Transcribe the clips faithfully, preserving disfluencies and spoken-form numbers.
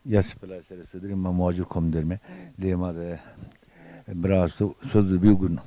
Ya sipila serê sodirî ma muhacir kom derme. Lê ma de bira esto, sodir bîyo gurno.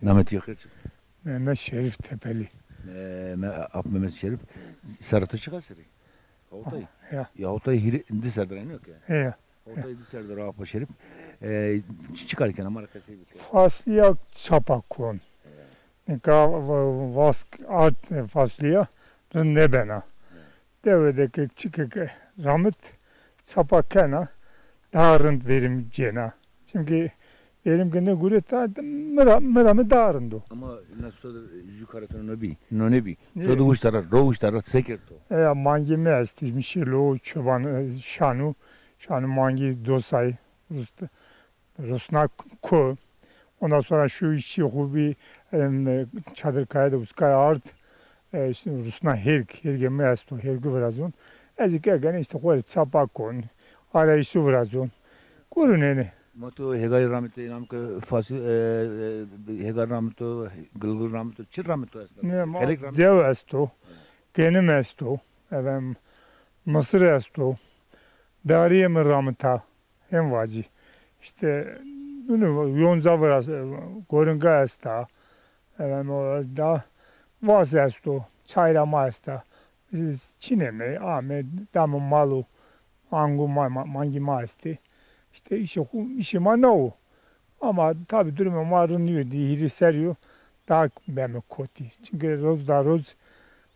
Namê to xêr çi? Mehmet Şerif Tepeli. E, me, Ap Mehmet Şerif. Serra to çiqa serrî? Hawtay. Ya. Ya hawtay hîrê di ser de ra, nîyo ke? Ya. Hawtay di ser de ra Apo Şerif. E, çi, çi kar kena, ma ra qesey bike. Faslîya çapa kon. Nika va-, vask ard faslîya rind nêbena. Dewe de ke çike ke ramit çapa kena, daha rind verim cêna. Çimkî verim ke nêgureta, mi ra, mi ra mi daha rind o. Ama na sodir jû kare to no bî, no nêbî. Nê? Sodir wişta ra, ro wişta ra, se kerd to? Eya, mangê mi estî, mi şêlo, çoban, e, şanû, şanû mangî dosay, rust-, rusna ko. Ondan sonra şu işçi xu bî, em, Çadırkaya de uskay ard, e, işte rusna hêrg, hêrgê mi esto, hêrgu virazon. Ez kî gene işte xo rê çapa kon, arayışu virazon. Gurunêne. Ma to hêgarî ramito, înam ke fasu-, e, e, hêgar ramito, gilgil ramito, çi ramito esto? Ne, ma cew esto, genim esto, efendim, mısır esto, dariyê mi ramita, hem vacî. İşte, bunu, yonca viraz, e, goringa esta, efendim, o da vas esto, çayra ma esta. Biz çineme, ame, dame malu, angu ma, ma, mangi ma estê. İşte işê xu, işê ma na o. Ama tabi durumê ma rind nîyo, di hîrê serrî yo, daha beme kotî. Çimkî roz da roz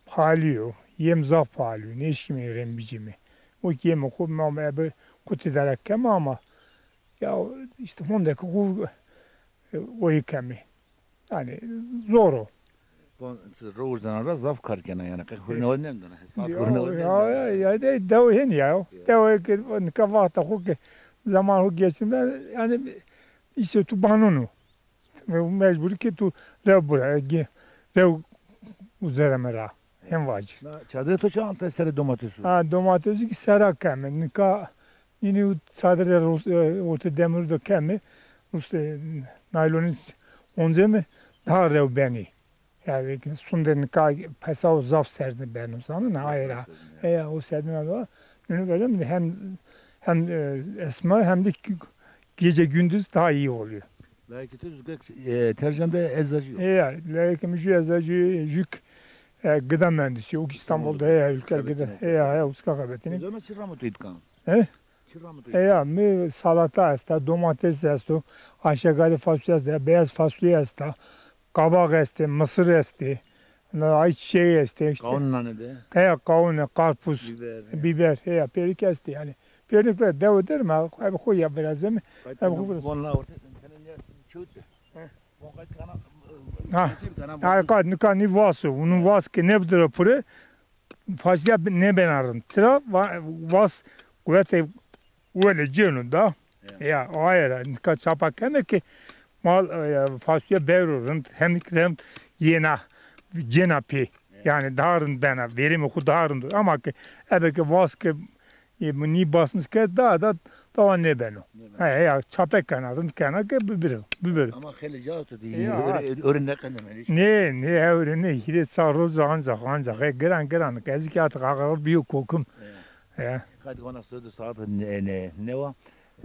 pahalî yo, yêm zaf pahalî yo, nêşkîme rem bicîme. O kî yêmê xu ma ebe kotî dara keme ama ya işte honde ke xu, e, oyî keme. Yanî zor o. Bon, siz ro urzena ra zaf kar kena yanî. Qe hurne o nêmdana. Saat hurne o nêmdana. Ya, ya, ya, de, dewe hên ya. Ya. Dewe ke nika vexta xo ke zaman xo geçirme, yanî îse tu banûn o. Mecburî ke tu rew bura, ge-, rew uzereme ra. Hem vacî. Na çadire to çi ante serê domatesû? Ha, domatesû kî sera keme. Nika nînî çadire rus-, e, orte demir de keme. Rus, e, naylonî onceme daha rew benî. Yanî sunde nika pesa o zaf serdî beno, zanena, aye ra. Zaf serdî, ya. Heya, o serdîna de. Nunu verem hem, hem, e, esma hem de gece gündüz daha iyi oluyor. Layekê to zû ke, e, Tercan de eczacî yo. Heya, layekê mi jû eczacî, jûk, e, gıda mühendisi, o ki İstanbul'da, heya, Ülker Gıda, heya, heya, uska xebetînî. Eczacî çi ramito îtkan? He? Çi ramito îtkan? Heya, mi salata esta, domates esto, aşağıda fasulye esta, beyaz fasulye esta, kabak estê, mısır estê, na ayçiçeği estê işte. Kawun nane de. Heya, kawun, karpuz, biber, heya. Biber, heya, pêrik estê yanî. Pêrik ver, dewe der ma, ev xo ya virazeme, ev xo viraz. Bon la orte, tene ne çewt. He. Bon qayt kana, ha. Nasip kana, ha, bon. Qayt nika nî vas o, unu vas ke nêbidiro pure, fasulye nêbena rind. Çira va-, vas quwete wele cêno da. Ya. Ya, aye ra nika çapa keme ke mal, e, fasulye bêro rind, hem rind yena, cêna pê. Ya. Yanî daha rind bena, verimê xo daha rind o. Ama ke ebe ke vas ke, e, nî basmis ke daha da dawa nêbeno. Nêbeno. He, ya, çape kena, rind kena ke bibiro, bibiro. Ama xeylê ca to dî. Ya. Öyle, öyle ne kadar. Nê, nê, ewro nê, hîrê çar roz ancak, ancak, e, giran, giran, ez kî artık ağır bîyo kokim. Ya. Ya. Hadi ona söz saat ne, ne, ne var?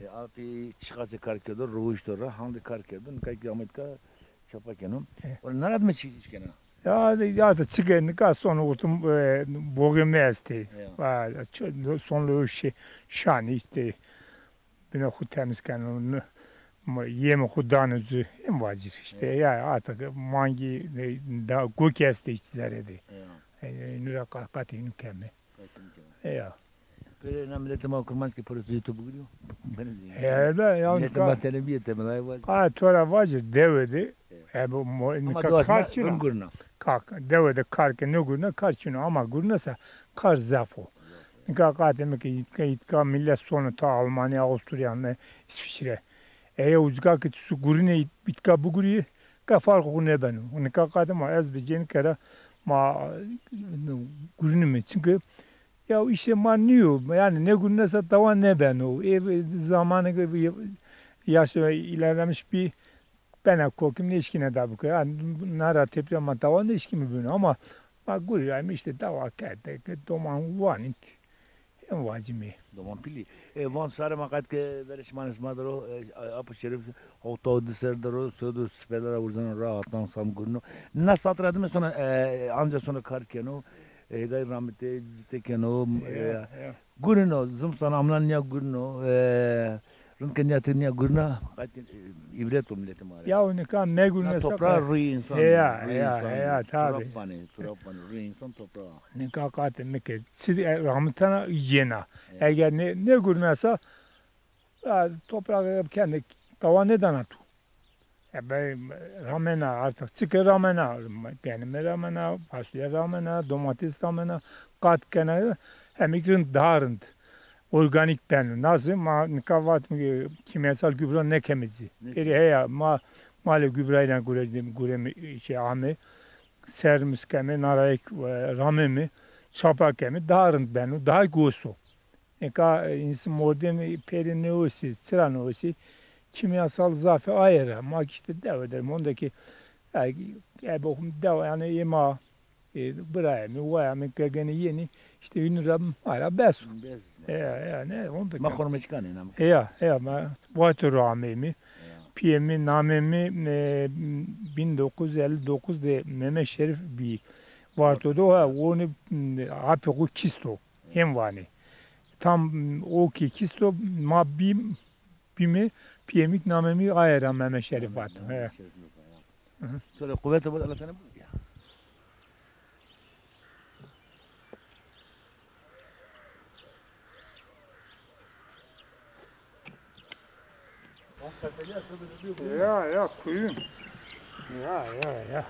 E, apî çiqasê kar kerdo, rowişto ra, hande kar kerdo, nika kî ametka çapa keno. E. Ona narat mi çi iş kena? Ya, ya da çike nika son otum, e, boğê mi estê. Ya. Va, ço-, son lo şi-, şanî işte. Bine xu temiz keno, n-, m-, yemê xu dano zu, hem vacir işte. Ya. Ya, artık mangi, e, da gok estê işte zerede. Ya. E, e, nura qat, qat inu keme. Qat inu keme. E, ya. Pere na miletê ma kurmanc ke pere zî to bigirîyo. Bene zî. E, be, ya, miletê ma tene bîye temelay vacir. Ha, to ra vacir dewe de. E, bu mo-, nika kar çino. Kak, dewe de kar ke nêgurna, kar çino, ama gurnesa kar zaf o. Nika qatê mi ke îtka, îtka milet sono ta Almanya, Avusturya, ne, İsviçre. Eya ucka ke tu gurine ît-, îtka bigurî, ke farq xo nêbeno. Nika qatê ma ez bi cênike ra ma, e, gurinime. Çimkî ya îşê ma nîyo. Yanî nêgurinesa dawa nêbeno. E, zamanê ke yaş ilerlemiş bî, bena kokim nêşkîne da bike. Yanî na ra tepîya ma dawa nêşkîme beno ama ma gurî ra îme îşte dawa kerde ke doman wanît. Hem vacîme. Domanpîlî. E, van şarê ma qayt ke verê şima nisma de ro, e, Apo Şerîf hewta û di ser de ro, sod û sipele ra urzeno ra hatan sam gurno. Na saat ra dime sona, e, anca sona kar keno, e, gay ramite, cite keno, e, ya, ya. Gurino, zimstan amnan niya gurino, e, rind ke niya ti niya gurina, qayt, e, îbret o miletê ma rê. Ya nika megurmesa. Na toprağa rûyê însan, heya, rûyê heya, însan, heya, tabi. Turab vanê, turab vanê, rûyê însan toprağa. Nika qatê mi ke çi, e, ramitena yena. Ya. Eger ne, ne gurmesa, ya, toprağı kende dawa nêdana tu. Ya, be, ramena artık, çike ramena, genime ramena, fasulye ramena, domates ramena, qat kena, hemik rind, daha rind. Organik beno. Nasıl? Ma nika vatime ke kîmyasal gübre nêkeme ci. Nêkeme. Pêrî heya, ma, malê gübre ile gure, gureme, şey, ame, sermis keme, narayek, e, rameme, çapa keme, daha rind beno, daha gos o. Nika, e, însan mordemî pêrî nêosî, çira nêosî, kîmyasal zafê aye ra. Ma kî îşte dewe der, mondaki, ya, e, boxum dewe, yanî ê ma, e, birayê mi, waya mi, gegene yenî, îşte hînî ra ma ra bes o. Bes. E, ya, ne, onda. Ma ki xormeçikan ê na mi. E, ya, e, ya, ma Vato ro ameyî mi. Ya. Pîyê mi, namê mi, e, bin dokuz yüz elli dokuz de Mehmet Şerif bî. Vato de, ha, onî, m, apê xo kîst o. Hên vanê. Tam, m, o kî kîst o, ma bî, bîme, pîyê mi kî namê mi aye ra Mehmet Şerif vato. He. Mehmet Şerif vato, ya. Hı hı. To rê quwete bo, Allah tene bû ya. Ya, ya, kuyun. Ya, ya, ya.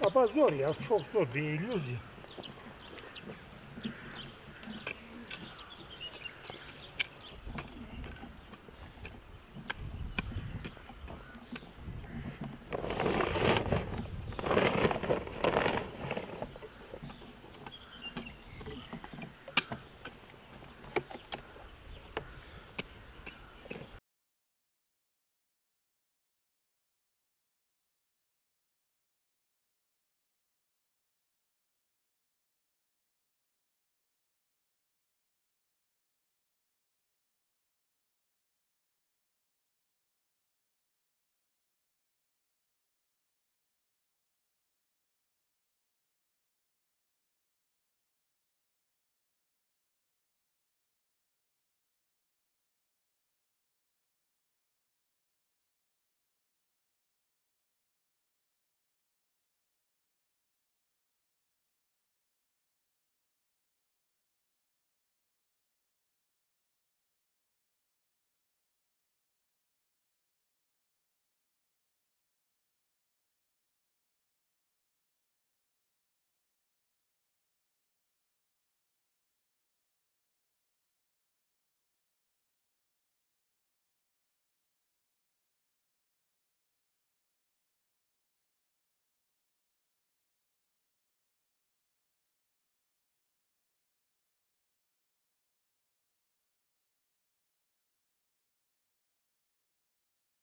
Çapa zor ya, çok zor, değiliyoruz ya.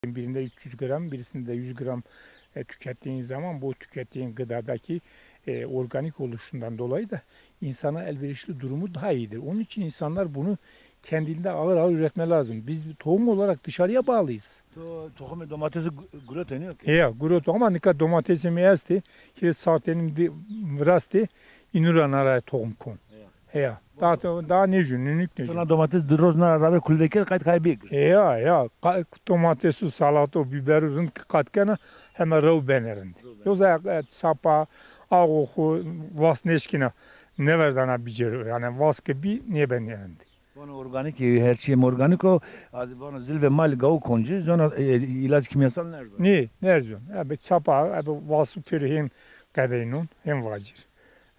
Birinde üç yüz gram, birisinde yüz gram, e, tükettiğin zaman bu tükettiğin gıdadaki, e, organik oluşundan dolayı da insana elverişli durumu daha iyidir. Onun için insanlar bunu kendinde ağır ağır üretme lazım. Biz tohum olarak dışarıya bağlıyız. To toxumê domatesî gu-, gureto nîyo ki? Heya, gureto ama nika domatesê mi estê, hîrê saetenî di virastê, înû ra nara toxum kon. Heya. Heya. Daha, daha nêjû, nûnûk nêjû. Sona domates di roz nara ravê kulde kerd, qayt kay bêgir. Heya, ya. Qa-, domates û salat û biber û rind ki qat kena, hema rew benê rind. Rew benê. Yoza, e, çapa, axo xo vas nêşkîna, nêverdana bicêro. Yanî vas ke bî, nêbenê rind. Vano organîk, her çîyê mi organîk o. Vano zilvê malî gawû koncî, zona, e, îlac kîmyasal nêerzon. Nê, nêerzon. Ebe çapa, ebe vasû pêro hên qedeynon, hên vacîr.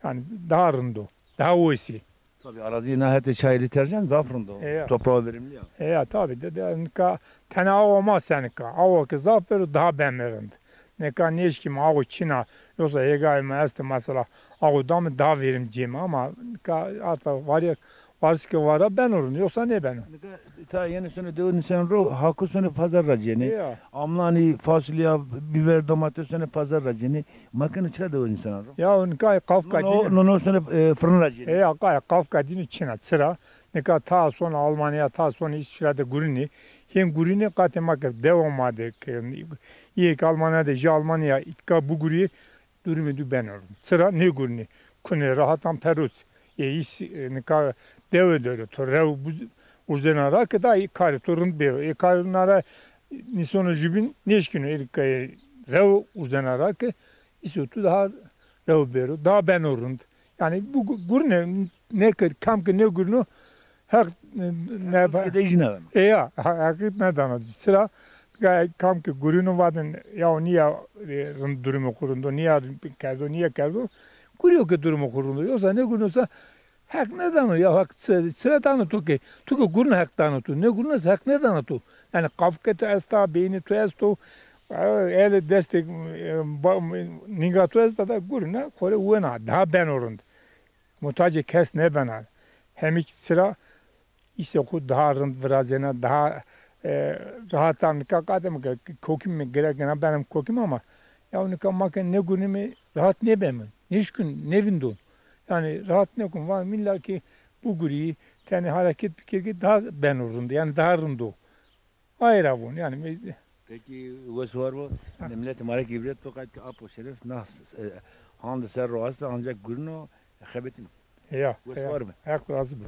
Yanî daha rind o, daha wesî. Tabii arazî na hetê çayirî tercen zaf rind o. E, ya. Toprağı verimli ya. E, ya, tabii. De, de, nika tena awa ma senika. Awa ke zaf bero daha beme rind. Nika nêşkîme awa çina, yosa hêgayê ma estê mesela, awa dame daha verim cême ama nika hata varîya Parsike vara beno rind, yoksa nêbeno. Nika ta yenê sonê dewe însan ro, hako sonê pazar ra cênê. Ya. Amlanî, fasulya, bîber, domates sonê pazar ra cênê. Ma kenê çira dewe însan ro? Ya, nika qafka dînî. No, no, no sonê, e, firin ra cênê. E, ya, qafka dînî çin a, çira. Nika ta sonê Almanya, ta sonê Îsvîçre de gurînê. Hên gurînê, qatê ma ke dewa ma de ke, yê ke Almanya de, jê Almanya îtka bigurîyê, durumê dû beno rind. Çira? Nêgurînê. Kunê, rahatan perus. Ê îs, e, nika dewe der o, to rew buz-, urzena ra ke daha karê to rind bêro. Ê karê na ra nîsono jubîn nêşkîno, ê ke rew urzena ra ke îso tu daha rew bêro, daha beno rind. Yanî bu gu-, gurîne, nê ke, kam ke nêgurîno, Heq, e, ne Rızkı de jî nêdano. E ya, ha-, Heqî nêdano. Çira? Ga-, kam ke gurîno vatên, ya o nîya, e, rind, durumê xo rind o, nîya kerdo, nîya kerdo. Gurîyo ke durumê xo rind o. Yoksa nêgurîno se Heq nêdano ya, Heq çi-, çira dano to ke? To ke gurîno Heq dano to. Nêgurîno se Heq nêdano to. Yanî qafike to esta, beynê to esto, e, elê destê, e, ba-, nînga to esta da gurîna, xo rê wena, daha beno rind. Mutacê kes nêbena. Hemî çira îsê xo daha rind virazena, daha, e, rahat a. Nika qatê mi ke kokimî, gerek gena benim kokim ama ya nika ma ke nêgurînîme, rahat nêbeme. Nêşkîn, nêvindon. Yanî rahat nêkon. Van îlla ke bigurî, tenê hareket bikir ke daha beno rind. Yanî daha rind o. Aye ra von, yanî me- Peki, wes war bo. Ha. Miletê ma rê kî îbret bo, qet ke Apo Şeref na s-, e, hande ser ro esta, ancak gurîno, xebetîno. Ya, wes war bo. Heq razî bo.